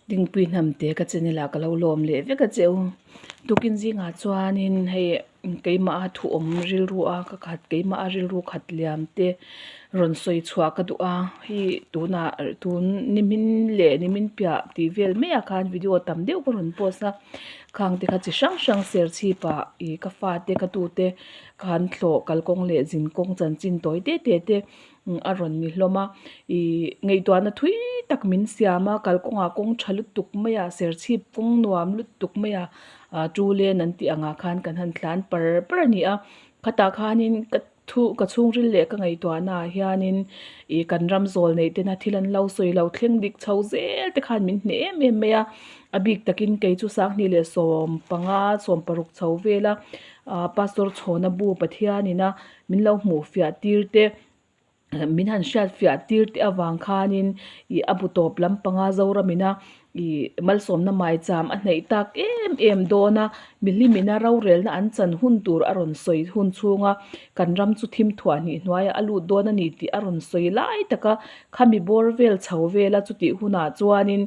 Dingpui hnamte ka channel ah ka lo lawm leh vek a che u. Tukin zingah chuanin hei keimah a thuawm rilru a ka khat keimah a rilru khat liam te rawn sawi chhuah ka duh a hei tunah tun nimin leh nimin piah tih vel maiah khan video tam deuh ka rawn post a khang te kha chi hrang hrang serchhip ah ih ka fate ka tute khan thlawh kalkawng leh zinkawng chanchin tawi te te te. a rawn ni hlawm a ihh ngaihtuahna thui tak min siam a kalkawngah kawng tha lutuk mai a serchhip kawng nuam lutuk mai a ah two lane an tih angah khan kan han tlan par par a ni a khatah khanin ka thu ka chhungril leh ka ngaihtuahna ah hianin ih kan ram zawl neih tena thil an lo sawi lo thleng dik chho zel te khan min hneh em em mai a a bik takin kei chu sanghnih leh 15 16 chho vel a ah pastor chhawna bu Pathianin a min lo hmuh fiah tir te min han hriat fiah tir te avang khanin ih a bu tawp lampanga Zoramina ih malsawmna maicham a hnaih tak em em dawn a mihlimina rorelna an chan hun tur a rawn sawi hun chhunga kan ram chu thim thuah hnih hnuaiah a lut dawn a ni tih a rawn sawi lai taka khami bawr vel chho vela chutih hunah chuanin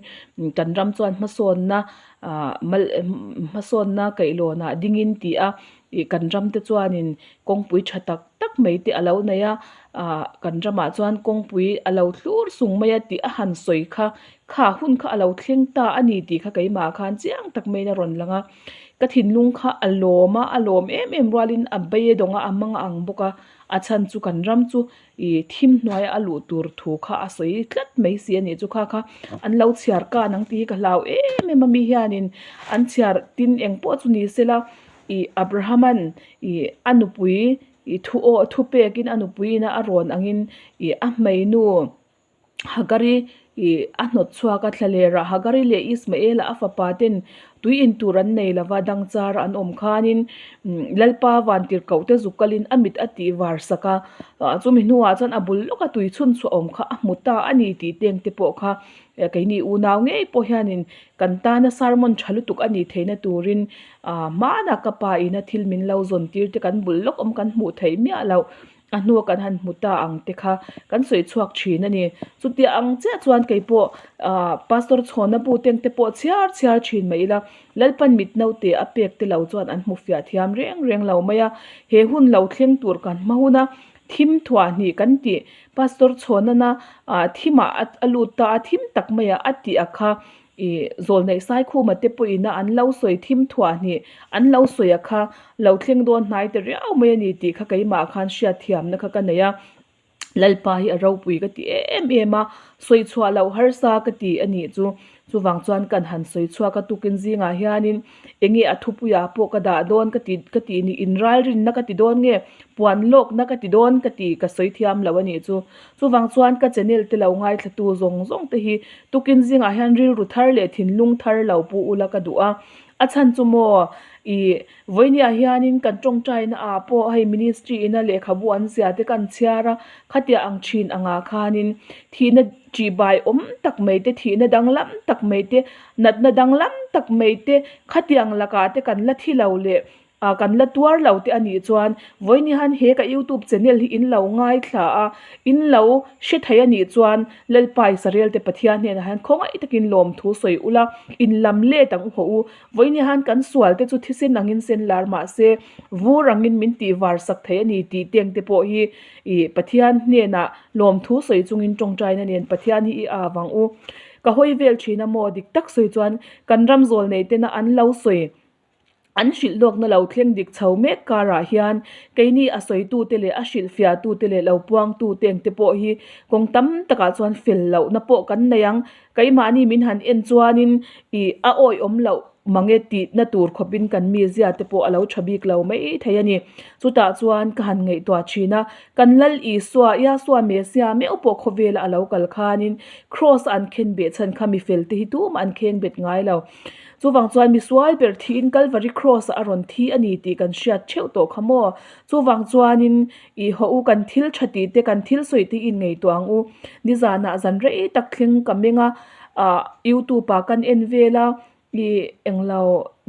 kan ram chuan hmasawnna ah mal hmasawnna kaihlawnah dingin tih a Ih kan ram te chuanin kawngpui tha tak tak mai te a lo nei a, ah kan ramah chuan kawngpui a lo thlur sung mai a tih a han sawi kha, kha hun kha a lo thleng ta a ni tih kha keimah khan chiang tak maiin a rawn lang a, ka thinlung kha a lawm a, a lawm em em rualin a bei a dawng a, a mang a ang bawk a, a chhan chu kan ram chu ih thim hnuaia a luh tur thu kha a sawi tlat mai si a nih chu kha kha an lo chhiar kan ang tih hi ka hlau em em a mi hianin an chhiar tin eng pawh chu ni sela ih Abrahaman ih a nupui ih thu aw thu pekin a nupui ina a rawn angin ih a hmeinu Hagari ih a hnawt chhuak a thlalerah Hagari leh Ismaela a fapa ten tui in tur an nei lova dangchar an awm khanin Lalpa vantirhkoh te zuk kalin a mit a tih var sak a chumi hnuah chuan a bul lawka tui chhun chhuah awm kha a hmu ta a ni tih teng te pawh kha keini unau ngei pawh hianin kan tana sermon tha lutuk a nih theihna turin hmana ka pa ina thil min lo zawn tir te kan bul lawk awm kan hmuh theih miah loh. A hnua kan han hmu ta ang te kha kan sawi chhuak thin a ni. Chutia ang chiah chuan kei pawh ah Pastor Chhawna bu teng te pawh chhiar chhiar thin mai ila, Lalpan mit naute a pek te lo chuan an hmu fiah thiam reng reng lo mai a. He hun lo thleng tur kan hma huna thim thuah hnih kan tih Pastor Chhawnana ah thimah a lut ta a, thim tak maiah a tih a kha Ih, zawlneih Saikhuma te pawhin a an lo sawi thim thuah hnih, an lo sawi a kha lo thleng dawn hnai ta riau mai a ni tih kha keimah khan hriatthiamna kha ka nei a, Lalpa hi a ropui ka ti em em a, sawi chhuah loh harsa ka ti a nih chu. Chuvang chuan kan han sawi chhuak a tukin zingah hianin enge a thupuiah pawh ka dah dawn ka ti ka tih ni inralrinna ka ti dawn nge puan lawkna ka ti dawn ka ti ka sawi thiam lo a nih chu. Chuvang chuan ka channel te lo ngaithlatu zawng zawng te hi tukin zingah hian rilru thar leh thinlung thar lo pu ula ka duh a. A chhan chu maw ih vawinia hianin kan tawngtaina ah pawh hei ministry ina lehkhabu an zia te kan chhiar a, khatia ang thin angah khanin thihna ṭihbai awm tak mai te, thihna danglam tak mai te, natna danglam tak mai te khatiang lakah te kan la thi lo leh Ah kan la tuar lo te a nih chuan vawiin hian he ka youtube channel hi in lo ngaithla a, in lo hre thei a nih chuan Lalpa Israel te Pathian hnenah hian khawngaih takin lawmthu sawi ula, in lam let ang u hawh u. Vawiin hian kan sual te chu thisen angin sen lar mah se vur angin min tih var sak thei a ni tih teng te pawh hi ih Pathian hnenah lawmthu sawi chungin tawngtaina nen Pathian hi i av ang u. Ka hawi vel thin a maw dik tak sawi chuan kan ram zawl nei tena an lo sawi. An hrilh lawkna lo thleng dik chho mek karah hian keini a sawitute leh a hrilhfiahtute leh lo puangtute engte pawh hi kawng tam takah chuan fel lohna pawh kan nei ang. Keimahni min han en chuanin ih a awihawm loh mang e tihna tur khawpin kan mizia te pawh a lo tha bik lo mai thei a ni. Chutah chuan ka han ngaihtuah thin a, kan Lal Isua, Yahshua Messiah meuh pawh khawvela a lo kal khanin Kraws a an khenbeh chhan kha mifelte hi tumah an khengbet ngai lo. Chuvang chuan misual ber thiin Kalvari Cross ah a rawn thi a ni tih kan hriat theuh tawh kha maw? Chuvang chuanin ih haw u kan thil tha tih te kan thil sawi te in ngei tawh ang u. Nizanah zan rei tak thleng ka meng a, ah youtube ah kan en vel a, ih englo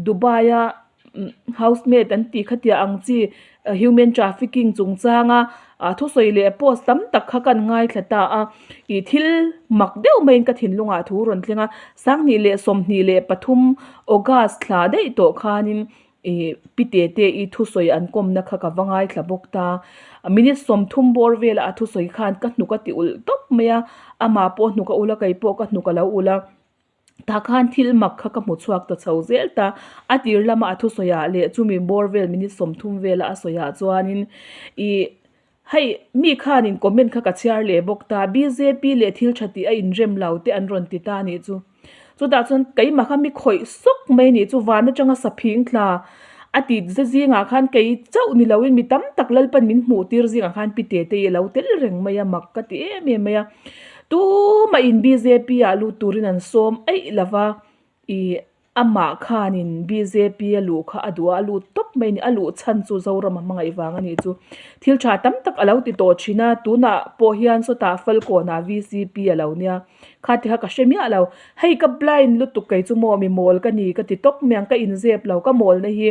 Dubai a. Housemaid an tih kha tia ang chi human trafficking chungchanga ah thusawi leh post tam tak kha kan ngaithla ta a ih thil mak deuh maiin ka thinlungah thu rawn thleng a 2023 August thla daih tawh khanin ih pi tete i thusawi an kawmna kha ka va ngaithla bawk ta minute 30 bawr velah a thusawi khan ka hnuk a ti ulh tawp mai a amah pawh hnuk a ulh a keipawh ka hnuk a lo ulh a. Tah khan thil mak kha ka hmu chhuak ta chho zel ta. A tir lama a thusawi ah leh chumi bawr vel minute 30 vela a sawi ah chuanin ih hei mi khanin comment kha ka chhiar leh bawk ta bjp leh thil tha tih a inrem lo te an rawn ti ta a nih chu. Chutah chuan keimah kha mi khawih sawk mai a nih chu van atanga saphing tla a ti ze zingah khan kei chauh ni loin mi tam tak Lalpan min hmuh tir zingah khan pi tete i lo tel reng mai a mak ka ti em em mai a. Tumah in bjp ah lut turin an sawm aih lova ih amah khanin bjp a luh kha a duh a, a lut tawp mai a ni. A luh chhan chu Zoram a hmangaih vang a nih chu. Thil tha tam tak a lo ti tawh thin a, tunah pawh hian sawtah Falkawnah vcp a lo nia. Kha ti kha ka hre miah lo. Hei ka blind lutuk kei chu maw mi mawl ka ni ka ti tawp mai ang, ka inzep lo. Ka mawlna hi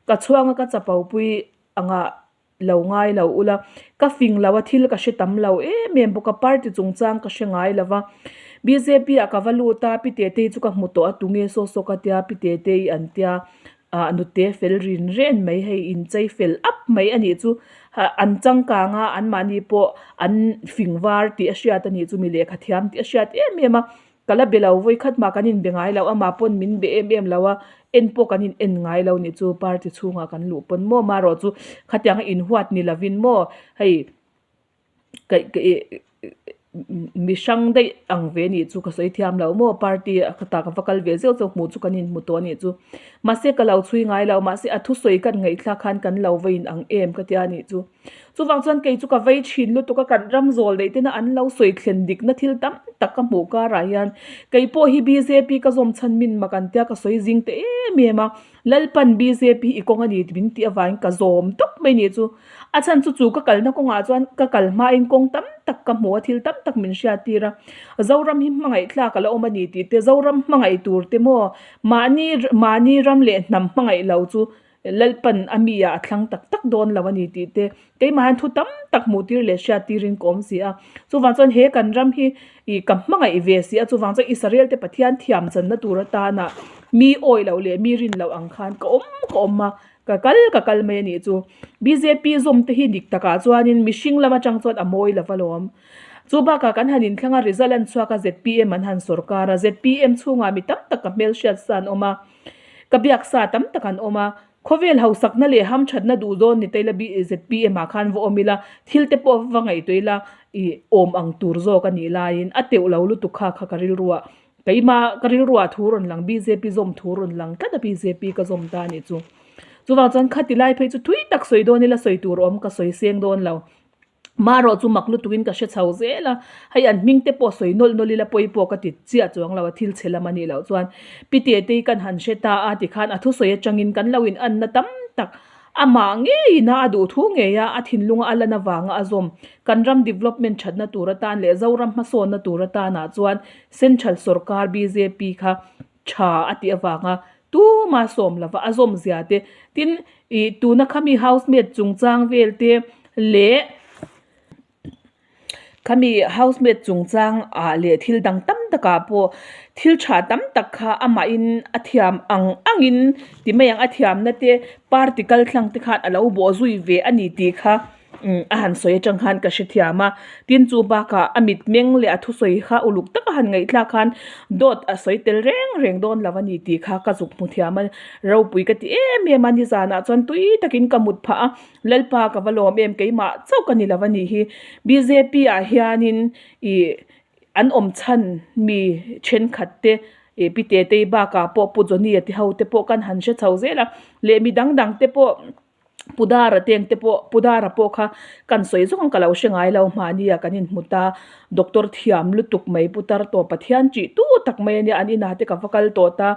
ka chhuanga ka chapopui angah lo ngai lo ula, ka fing lo a thil ka hre tam lo em em bawk a, party chungchang ka hre ngai lo va, bjp ah ka va lut a, pi Tetei chu ka hmu tawh a tunge saw saw ka tia, pi Tetei an tia ah nute fel rin ren mai hei inchei fel ap mai a nih chu, an changkang a anmahni pawh an fing var tih a hriat a nih chu mi lehkha thiam tih a hriat em em a. Ka la be lo, vawikhat mah kan inbe ngai lo, amah pawn min be em em lo a, en pawh kan in en ngai lo nih chu party chhungah kan luh pawn maw marawh chu khatianga inhuat ni lovin maw hei kaih kaih mi hrang daih ang ve nih chu ka sawi thiam lo maw party a ka ta ka va kal ve zeuh zeuh hmuh chu kan inhmu tawh a nih chu mahse ka lo chhui ngai lo mahse a thusawi kan ngaihthlak khan kan lo va in ang em ka tia nih chu. Chuvang chuan kei chu ka vei thin lutuk a, kan ram zawl neih tena an lo sawi thlen dikna thil tam tak ka hmuh karah hian kei pawh hi bjp ka zawm chhan min mak an tia ka sawi zing ta em em a, Lalpan bjp i kawng a ni min tih avangin ka zawm tawp mai nih chu. A chhan chu chu ka kalna kawngah chuan ka kal hmain kawng tam tak ka hmu a, thil tam tak min hriattir a, Zoram hi hmangaih tlak a la awm a ni tih te, Zoram hmangaih tur te maw mahni mahni ram leh hnam hmangaih lo chu Lalpan a mi ah a thlang tak tak dawn lo a ni tih te keimah hian thu tam tak hmuh tir leh hriat tirin ka awm si a. Chuvang chuan he kan ram hi ih ka hmangaih ve si a, chuvang chuan Israel te Pathian thiam channa tur atana mi awi loh leh mi rin loh ang khan ka awm ka awm a, ka kal ka kal mai a nih chu. Bjp zawm te hi dik takah chuanin mihring lam atang chuan a mawi lo va lawm. Chu bakah kan han inthlang a result an chhuak a zpm an han sawrkar a, zpm chhungah mi tam tak ka hmelhriat sa an awm a. Ka biak sa tam tak an awm a, khawvel hausakna leh hamthatna duh dawn ni taila zpm ah khan va awm ila, thil te pawh va ngaihtuah ila ih awm ang tur zawk a nih laiin a teuh lo lutuk kha kha ka rilruah keimah ka rilruah thu rawn lang bjp zawm thu rawn lang tlat a bjp ka zawm ta a nih chu. Chuvang chuan khati lai phei chu thui tak sawi dawn ila sawi tur awm ka sawi seng dawn lo. Marawh chu mak lutukin ka hre chho zel a, hei an hming te pawh sawi nawlh nawlh ila pawi pawh ka ti chiah chuang lo a, thil chhe lam a nih loh chuan Pi Tetei kan han hre ta a tikhan a thusawi atangin kan lo in anna tam tak amah ngeiin a a duh thu ngei a, a thinlunga a lan avanga a zawm kan ram development thatna tur atan leh Zoram hmasawnna tur atanah chuan Central sawrkar bjp kha tha a tih avanga tuma sawm lova a zawm zia te tin ih tuna khami housemaid chungchang vel te leh khami housemaid chungchang ah leh thil dang tam takah pawh thil tha tam tak kha amahin a thiam ang angin ti mai ang a thiamna te party kal tlang te khan a lo bawh zui ve a ni tih kha. Umm a han sawi atang khan ka hrethiam a, tin chu bakah a mitmeng leh a thusawi kha uluk taka han ngaihthlak khan dawt a sawi tel reng reng dawn lo a ni tih kha ka zuk hmu thiam a, ropui ka ti em em a, nizanah chuan tui takin ka mut phah a, Lalpa ka va lawm em keimah chauh ka ni lo a nih hi, bjp ah hianin ih an awm chhan mi thenkhat te ih Pi Tetei bakah pawh Pu Johnny a ti ho te pawh kan han hre chho zel a, leh mi dang dang te pawh. Pudara teng te pawh Pudara pawh kha kan sawi zawng ka lo hre ngai lo mahni ah kan inhmu ta doctor thiam lutuk mai putar tawh Pathian tih tu tak mai ania an inah te ka va kal tawh ta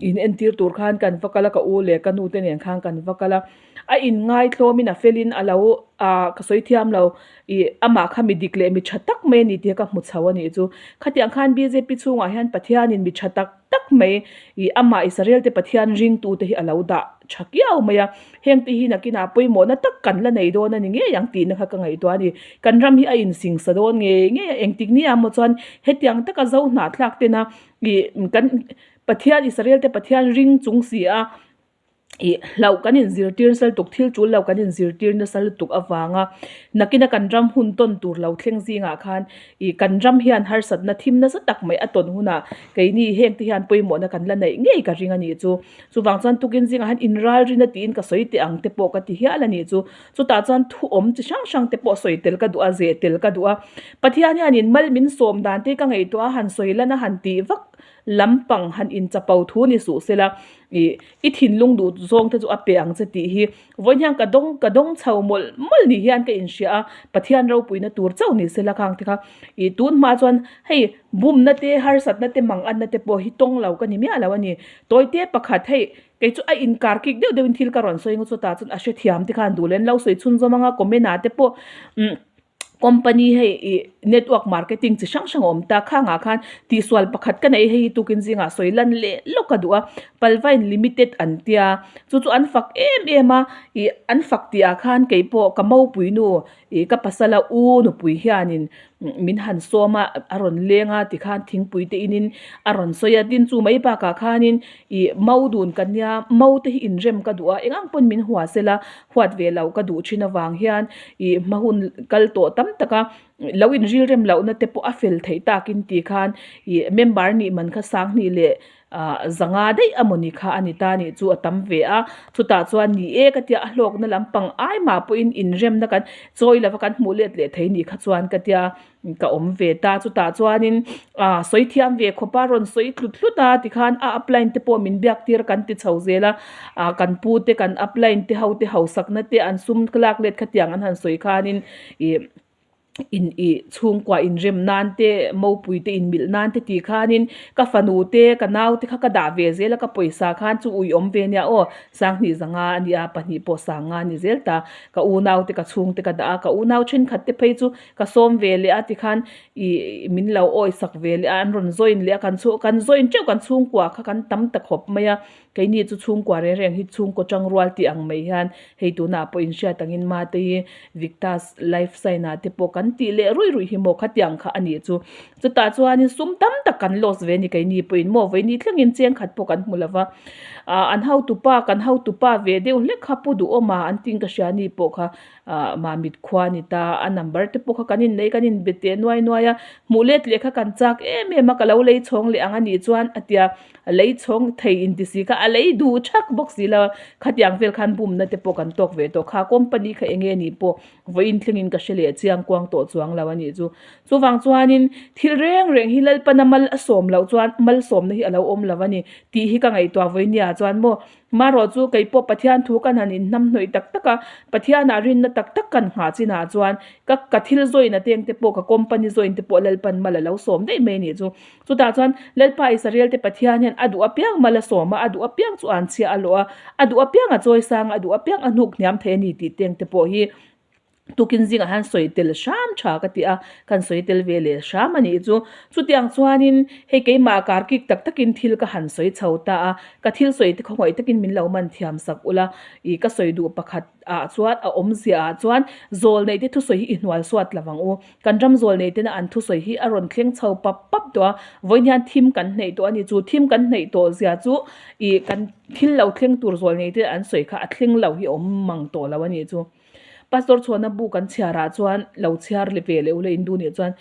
in entir tur khan kan va kal a ka u leh ka nu te nen khan kan va kal a a in ngaitlawm in a fel in a lo ah ka sawi thiam lo ih amah kha mi dik leh mi tha tak mai ani tih ka hmu chho anih chu khatiang khan bjp chhungah hian Pathian in mi tha tak. tak mai ih amah Israel te Pathian ringtute hi a lo dah tha kiau mai a, hengte hi nakinah pawimawhna tak kan la nei dawn a ni ngei ang tihna kha ka ngaihtuah a ni. Kan ram hi a insingsa dawn ngei ngei a, engtik nia maw chuan hetiang taka zo hnahthlak tena ih kan Pathian Israel te Pathian ring chung si a ih hlauh kan inzirtir nasa lutuk thil tul lo kan inzirtir nasa lutuk avanga nakina kan ram hun tawn tur lo thleng zingah khan ih kan ram hian harsatna thim nasa tak mai a tawn hunah keini heng te hian pawimawhna kan la neih ngei ka ring a nih chu. Chuvang chuan tukin zingah hian inralrina tiin ka sawi teh ang te pawh ka ti hial a nih chu. Chutah chuan thu awm chi hrang hrang te pawh sawi tel ka duh a, zeh tel ka duh a. Pathian hianin mal min sawm dan te ka ngaihtuah a han sawi lan a han tih vak lampang han inchapo thu ni suh sela ih i thinlung duh zawng te chu a pe ang che tih hi vawiin hian ka dawng ka dawng chho mawlh mawlh ni hian ka inhria a, Pathian ropuina tur chauh ni sela khang te kha ih tun hma chuan hei bumna te harsatna te manganna te pawh hi tawng lo ka ni miah lo a ni. Tawite pakhat hei kei chu a inkar kik deuh deuhin thil ka rawn sawi ang chutah chuan a hrethiam te khan duh leh an lo sawi chhunzawm ang a comment ah te pawh umm. Company hei ih network marketing chi hrang hrang a awm ta khangah khan tihsual pakhat ka nei hei hi tukin zingah sawi lan leh lawk a duh a Palvine limited an tia chu chu an fak em em a ih an fak tih ah khan keipawh ka mopui nu ih ka pasala u nupui hianin min han sawm a a rawn leng a tikhan thingpui te inin a rawn sawi a tin chu mai bakah khanin ih mau dun ka nia mau te hi inrem ka duh a eng ang pawn min hua sela huat ve loh ka duh thin avang hian ih hma hun kal tawh tam taka lo inril rem lohna te pawh a fel theih takin tih khan ih member nih man kha sanghnih leh ah zanga daih amawni kha a ni ta nih chu a tam ve a chutah chuan ni e ka tia a hlawkna lampang ai mah pawhin inremna kan chawi lova kan hmuh let leh thei nih kha chuan ka tia. Ka awm ve ta, chutah chuanin ah sawi thiam ve khawp a rawn sawi tlut tlut a tikhan a upline te pawh min biak tir kan ti chho zel a, ah kan pu te kan upline te ho te hausakna te an sum lak let khatiang an han sawi khanin ih in ih chhungkua inrem nan te mopui te inmilh nan te tih khanin ka fanu te ka nau te kha ka dah ve zel a ka pawisa khan chu ui awm ve nia aw sanghnih zanga a nia pahnih pawh sanga a ni zel ta ka unau te ka chhungte ka dah a ka unau thenkhat te phei chu Ka sawm ve leh a tikhan ih min lo awi sak ve leh a, an rawn join leh a, kan chhu kan join teuh kan chhungkua kha kan tam ta khawp mai a, keini chu chhungkua reng reng hi chhungkaw tangrual tih ang mai hian hei tunah pawh inhriat angin mate hi Victas life sign ah te pawh kan tih leh ruih ruih hi maw khatiang kha a nih chu. Chutah chuanin sum tam tak kan loss ve a ni keini pawhin maw vawiini thlengin cheng khat pawh kan hmu lo va, ah an hotupa kan hotupa ve deuh hlek kha pu duhawma an tih ka hria ni pawh kha ah Mamit khua a ni ta, a number te pawh kha kan innei kan inbe teh nuai nuai a, hmuh let leh kha kan chak em em a, ka lo lei chhawng leh ang a nih chuan a tia, a lei chhawng thei inti si kha a lei duh thak bawk si lo a, khatiang vel khan bumna te pawh kan tawk ve tawh kha, company kha eng nge nih pawh vawiin thlengin ka hre leh chiang kuang tawh chuang lo a nih chu. Chuvang chuanin thil reng reng hi Lalpana mal a sawm loh chuan malsawmna hi a lo awm lo a ni tih hi ka ngaihtuah vawinia chuan maw Marawh chu kei pawh Pathian thu kan han inhnamhnawih tak tak a, Pathianah rinna tak tak kan nghah chinah chuan ka ka thil zawin a teng te pawh ka company zawin te pawh Lalpan mal a lo sawm daih mai a nih chu. Chutah chuan Lalpa Israel te Pathian hian a duh apiang mal a sawm a, a duh apiang chu an chhia a lawh a, a duh apiang a chawi sang a, a duh apiang a hnuk hniam thei a ni tih teng te pawh hi Tukin zingah hian sawi tel hram tha ka ti a, kan sawi tel ve leh hram a nih chu. Chutiang chuanin hei keimah kar kik tak takin thil ka han sawi chho ta a, ka thil sawi te khawngaih takin min lo man thiam sak ula, ih ka sawi duh pakhat ah chuan a awmzia ah chuan zawl neih te thusawi hi i hnual suat lo ang u. Kan ram zawl nei tena an thusawi hi a rawn thleng chho pap pap tawh a, vawiin hian thim kan hneih tawh a ni. Chu thim kan hneih tawh zia chu ih kan thil lo thleng tur zawl nei te an sawi kha a thleng lo hi a awm mang tawh lo a nih chu. Pastor chhuahna bu kan chhiar ah chuan lo chhiar le ve leh ula in duh nih chuan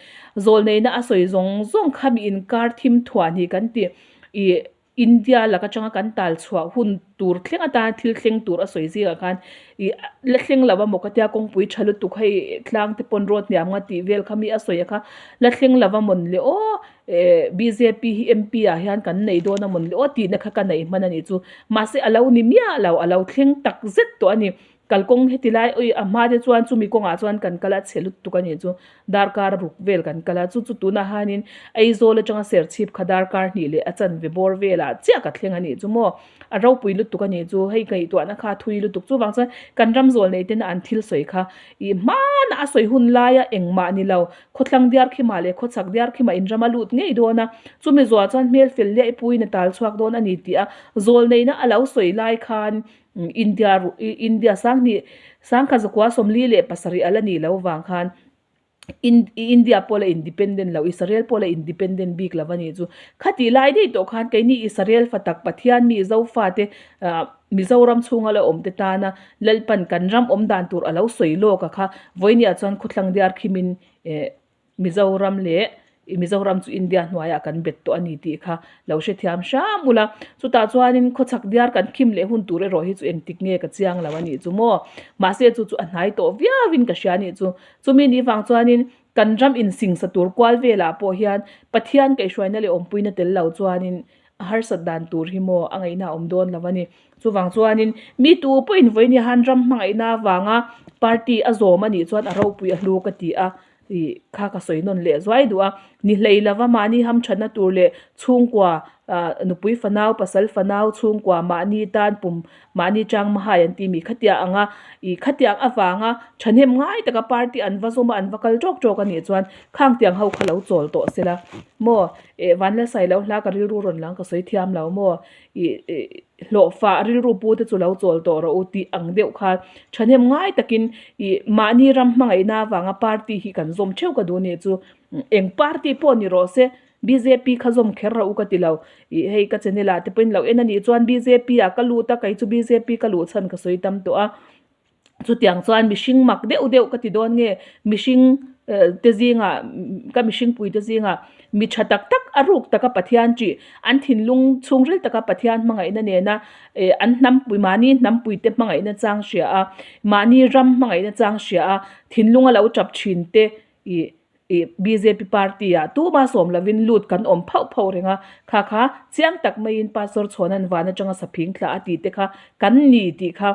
zawlneihna a sawi zawng zawng kha mi inkar thim thuah ni kan tih ih India lak atanga kan tal chhuah hun tur thleng atan thil thleng tur a sawi zingah khan ih la thleng lo amaw ka tia kawngpui tha lutuk hei tlang te pawn road hniam nga tih vel kha mi a sawi a kha la thleng lo amawn le aw eh bjp hi MP ah hian kan nei dawn amawn le aw tihna kha ka nei hman a nih chu mahse a lo ni miah lo a lo thleng tak zet tawh a ni. Kalkawng heti lai ui a hma te chuan chumi kawngah chuan kan kal a chhe lutuk a nih chu darkar ruk vel kan kal a chu chu tunah hianin Aizawl atanga Serchhip kha darkar hnih leh a chanve bawr velah chiah ka thleng a nih chu maw a ropui lutuk a nih chu hei ngaihtuahna kha a thui lutuk chuvang chuan kan ram zawl nei tena an thil sawi kha ih hmanah a sawi hun laia engmah ni lo khawthlang diar khimah leh khawchhak diar khimah in ram a lut ngei dawn a chumi zuah chuan hmel fel liaih puiin a tal chhuak dawn a ni tih a zawl neihna a lo sawi lai khan India India sanghnih sangkhat zakua 47 a la nih loh vang khan India pawh la independent lo Israel pawh la independent bik lo a nih chu. Khatih lai daih tawh khan keini Israel fa tak Pathian mi Zofate ah Mizoram chhunga la awm te tana Lalpan kan ram awm dan tur a lo sawi lawk a kha vawinia chuan khawthlang diar khimin eh Mizoram leh Mizoram chu India hnuaiah kan bet tawh a ni tih kha lo hrethiam hram ula. Chutah chuanin khawchhak diar kan khim leh hun tur erawh hi chu engtik nge ka chiang lo a nih chu maw. Mahse chu chu a hnai tawh viauin ka hria a nih chu. Chumi nih vang chuanin kan ram insingsa tur kual velah pawh hian Pathian kaihhruaina leh awmpuina tel lo chuanin a harsat dan tur hi maw a ngaihna a awm dawn lo a ni. Chuvang chuanin mi tu pawhin vawinia han ram hmangaihna avanga party a zawm a nih chuan a ropui a hlu ka ti a. Ih kha ka sawi nawn leh zuai duh a, ni hlei lova mahni hamthatna tur leh chhungkua ah nupui fanau pasal fanau chhungkua mahni tan pum mahni chang mahai an tih mi khatiang anga ih khatiang avanga thahnem ngai taka party an va zawm a an va kal tawk tawk a nih chuan khang tiang ho kha lo chawl tawh sela maw eh vanlalsai lo hla ka rilru rawn lang ka sawi thiam lo maw ih ih hlawhfa rilru pu te chu lo chawl tawh rawh u tih ang deuh kha thahnem ngai takin ih mahni ram hmangaihna avanga party hi kan zawm theuh ka duh nih chu eng party pawh ni rawh se bjp kha zawm kher rawh u ka ti lo ih hei ka channel ah te pawhin lo en a nih chuan bjp ah ka lut a kei chu bjp ka luh chhan ka sawi tam tawh a. Chutiang chuan mihring mak deuh deuh ka ti dawn nge mihring te zingah ka mihring pui te zingah mi tha tak tak a ruk taka Pathian tih an thinlung chhungril taka Pathian hmangaihna nena eh an hnampui mahni hnampui te hmangaihna chang hria a mahni ram hmangaihna chang hria a thinlunga lo tap thin te ih ih bjp party ah tuma sawm lovin lut kan awm phauh phauh reng a kha kha chiang tak maiin pastor chhuanan van atanga saphing thla a tih te kha kan ni tih kha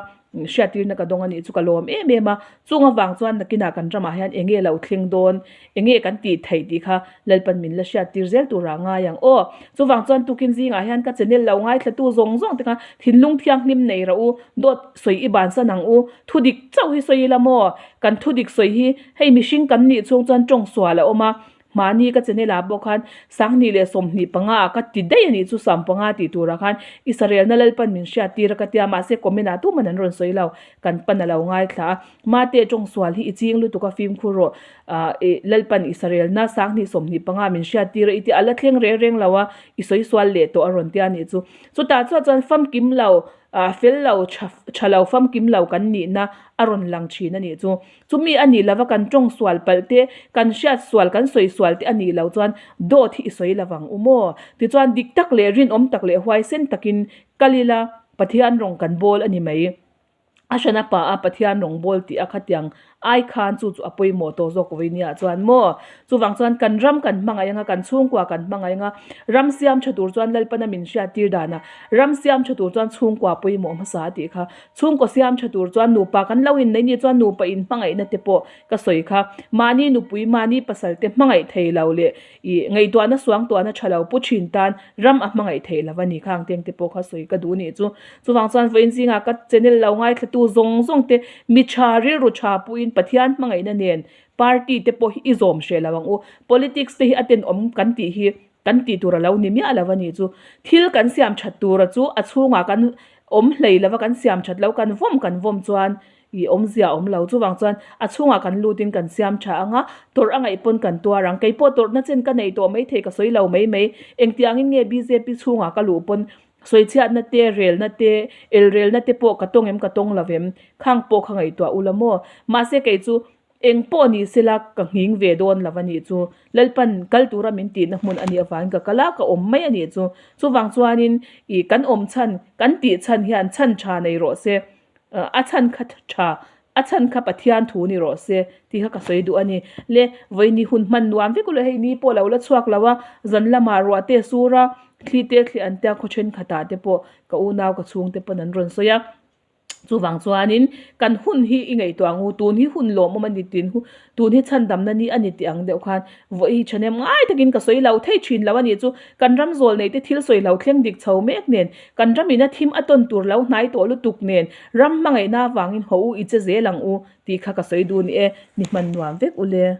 hriattirna ka dawng a nih chu ka lawm em em a chung avang chuan nakinah kan ramah hian eng nge lo thleng dawn eng nge kan tih theih tih kha Lalpan min la hriattir zel turah a ngai ang aw chuvang chuan tukin zingah hian ka channel lo ngaithlatu zawng zawng te kha thinlung thianghlim nei rawh u dawt sawi i bansan ang u thudik chauh hi sawi ila maw kan thudik sawi hi Hei mihring kan nih chhung chuan tawng sual a awm a, mahni ka channel ah pawh khan 2025 ah ka ti daih a nih chu 15 tih turah khan Israelna Lalpan min hriat tir a ka tia mahse comment ah tuman an rawn sawi lo kan pan a lo ngaithla a mate tawng sual hi i ching lutuk a fimkhur rawh ah ih Lalpan Israelna 2025 min hriat tir a i tia a la thleng reng reng lo a i sawi sual leh tawh a rawn tia nih chu chutah chuah chuan famkim lo ah fel lo tha tha lo famkim lo kan nihna a rawn lang thin a nih chu. Chumi a nih lova kan tawng sual palh te, kan hriat sual, kan sawi sual te a nih loh chuan dawt hi i sawi lo vang u maw? Tichuan dik tak leh rinawm tak leh huaisen takin kal ila Pathian rawng kan bawl a ni mai. A hran a pa a Pathian rawng bawl tih a khatiang ai khan chu chu a pawimawh tawh zawk vawi nia chuan maw? Chuvang chuan kan ram kan hmangaih anga, kan chhungkua kan hmangaih anga, ram siam tha tur chuan Lalpana min hriat tir danah ram siam tha tur chuan chhungkua pawimawh hmasa a tih kha. Chhungkaw siam tha tur chuan nupa kan lo inneih nih chuan nupa inhmangaihna te pawh ka sawi kha. Mahni nupui, mahni pasal te hmangaih thei lo leh ih ngaihtuahna suangtuahna tha lo pu thin tan ram a hmangaih theih lo a ni kha ang teng te pawh kha sawi ka duh nih chu. Chuvang chuan vawiin zingah ka channel lo ngaithlatu zawng zawng te mi tha rilru tha puiin Pathian hmangaihna nen party te pawh hi i zawm hreh lo ang u. Politics te hi a tenawm kan tih hi kan tih tur a lo ni miah lo a nih chu. Thil kan siam that tura chu a chhungah kan awm hlei lova kan siam that lo kan vawm kan vawm chuan ih awmzia a awm lo. Chuvang chuan a chhungah kan lutin kan siam tha ang a, tawrh a ngaih pawn kan tuar ang. Keipawh tawrhna chen ka nei tawh maithei ka sawi lo mai mai. Engtiangin nge bjp chhungah ka luh pawn sawichhiatna te, relna te, elrelna te pawh ka tawng em ka tawng lo em? Khang pawh kha ngaihtuah ula maw? Mahse kei chu Eng pawh ni sela ka nghing ve dawn lo a nih chu. Lalpan kal tura min tihna hmun a nih avangin ka kal a, ka awm mai a nih chu. Chuvang chuanin ih kan awm chhan, kan tih chhan hian chhan tha nei rawh se, a chhan kha tha, a chhan kha Pathian thu ni rawh se tih kha ka sawi duh a ni. Le vawiin hun hman nuam vek ula hei ni pawh lo la chhuak lo a, zan lamah ruah te a sur a, thli te thli an tia khaw thenkhatah te pawh ka unau ka chhungte pawn an rawn sawi a. Chuvang chuanin kan hun hi i ngaihtuah ang u, tun hi hun lawmawm a ni tin hu, tun hi chhandamna ni a ni tih ang deuh khan vawi thahnem ngai takin ka sawi lo thei thin lo a nih chu. Kan ram zawl nei te thil sawi lo thleng dik chho mek nen, kan ram ina thim a tawn tur lo hnai tawh lutuk nen, ram hmangaihna avangin haw u i che zel ang u tih kha ka sawi duh ni e, ni hman nuam vek u le.